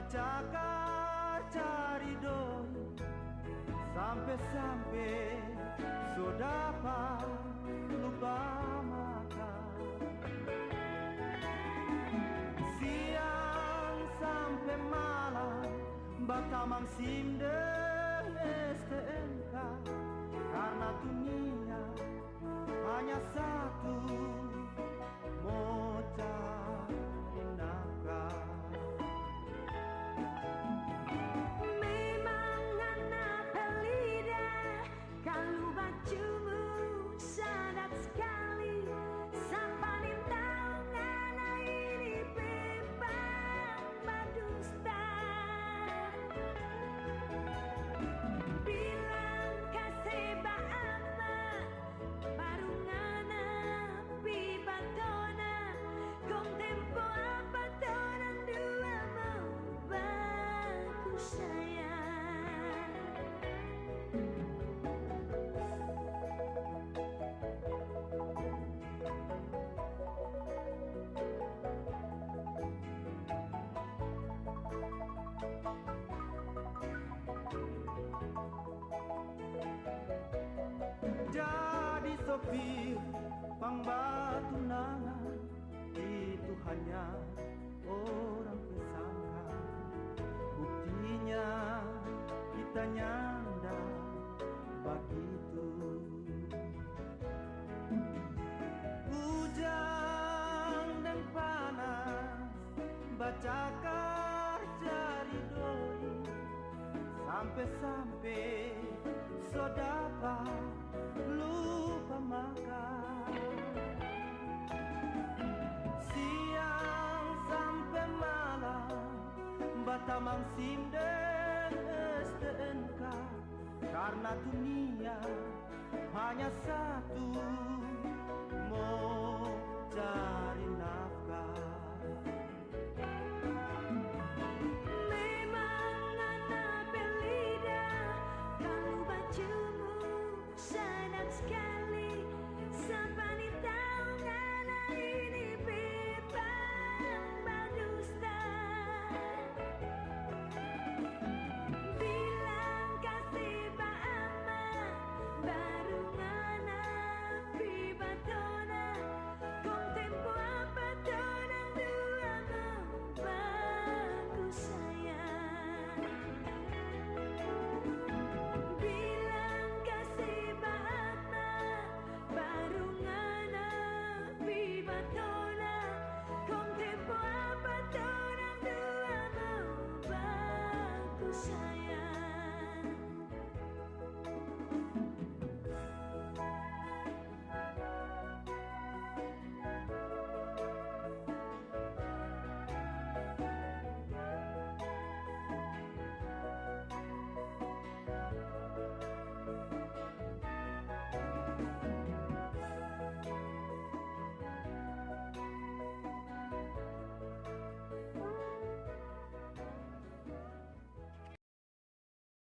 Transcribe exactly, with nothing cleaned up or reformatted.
Cakar cari doi, sampe-sampe so dapa lupa makan. Siang sampe malam batamang sim deng S T N K, karna tu niat hanya satu, mo cari nafkah. Memang ngana pe lidah kalu bacumu sadap skali, sapa nintau ngana ini pe badusta. Bilang kase baapa, baru ngana pi batona, kong tempo apa torang dua mo baku sayang. Jadi sopir pang batunangan, itu hanya orang pe sangka. Buktinya kita nyanda bagitu. Ujang deng panas bacakar cari doi, sampe-sampe so dapa lupa makan. Siang sampe malam batamang sim deng S T N K, karna tu niat hanya satu,